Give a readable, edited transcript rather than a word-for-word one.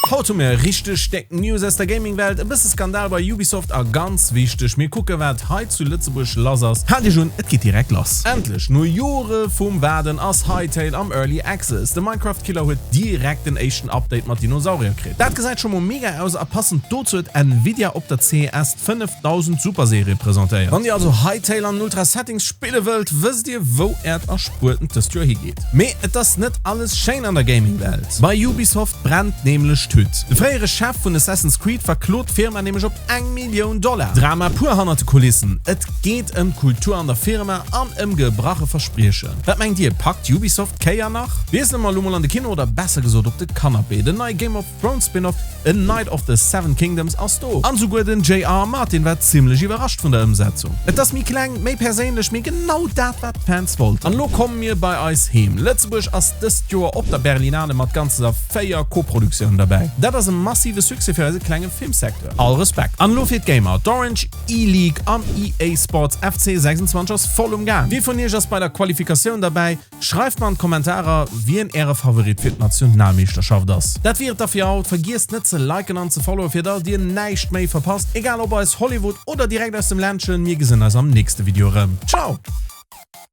Haut hu mir richteg déck News aus der Gaming-Welt, e bësse Skandal bei Ubisoft a ganz wichteg, mir kucke wat hei zu Lëtzebuerg lass ass. Haalt iech un, et geet direkt lass! Endlech, no Jore vum Waarden ass Hytale am Early Access. De Minecraft Killer huet direkt den éischten Update mat Dinosaurier kritt. Dat gesäit scho mol mega aus a passend dozou huet Nvidia op der CES d' 5000 Super Serie presentéiert. Wann dir also Hytale an Ultra Settings spille wëllt, wësst dir wou äert Erspuerten dëst Joer higeet. Mee et ass net alles schéin an der Gaming-Welt. Bei Ubisoft brennt nämlech d'Hütt. De fréiere Chef vun Assassin's Creed verklot d'Firma nämlech op eng Millioun Dollar. Drama pur hannert de Kulissen. Et geet ëm d'Kultur an der Firma an ëm gebrache Verspriechen. Wat mengt dir, packt Ubisoft d'Kéier nach? Wiessele mer elo mol an de Kino oder besser gesot op de Canapé. Den neie Game of Thrones Spin-off A Knight of the Seven Kingdoms ass do. An souguer den JR Martin war zimmlech iwwerrascht vun der Ëmsetzung. Et ass méi kleng, méi perséinlech, mee genau dat wat d'Fans wollten. An elo komme mir bei eis heem. Lëtzebuerg ass dëst Joer op der Berlinale mat ganzer 4 Koproduktiounen derbäi. Dat ass e massive Succès fir eise klenge Filmsecteur. All Respekt. An elo fir d'Gamer, D'Orange E-League am EA Sports FC 26 ass voll um Gaang. Wie vun iech ass bei der Qualifikatioun derbäi? Schreift mer an d'Kommentarer wien äre Favorit fir d'Nationalmeeschterschaft ass. Dat wier et da fir haut, vergiesst net ze liken an ze followen fir dass dir näischt méi verpasst, egal ob aus Hollywood oder direkt aus dem Ländchen. Mir gesinn eis am nächste Video erëm. Ciao!